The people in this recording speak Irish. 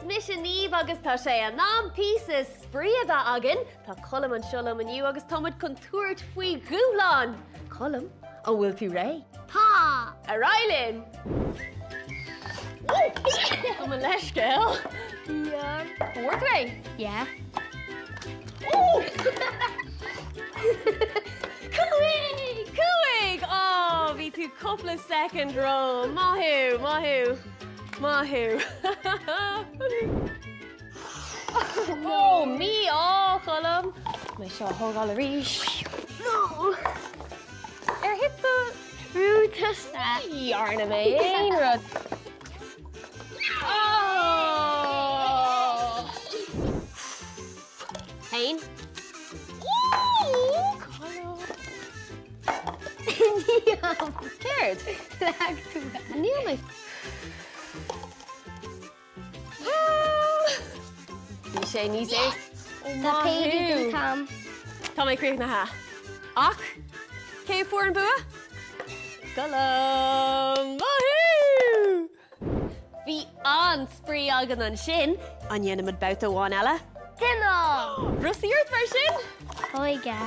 Is mise Niamh agus tá sé in am píosa spraoi a bheith againn. Tá Colm anseo liom inniu agus tá muid chun tabhairt faoi dhúshlán. Colm, an bhfuil tú réidh? Tá! Ar aghaidh linn! Gabh mo leithscéal. Yeah. An bhfuair tú é? Yeah. Cúig! Cúig! Ó, bhí tú cúpla soicind ró. Maith thú, maith thú. Maith thú. Ó, mí-ádh, Colm. Mé seo a thógáil arís. No! Ar thit do Brúigh tusa. Ní dhearna mé aon rud. Ó! Haon. Colm. Céard? Leag tú é. Níl mé. Bhí sé níos é. Tá péirí den tam. Tá mé críochnaithe. Ach cé a fuair an bua? Colm! Maith thú! Bhí an-spraoi againn ansin. An ndéanfaimid babhta amháin eile? Déanfaidh! Brostaigh ort mar sin? Óige.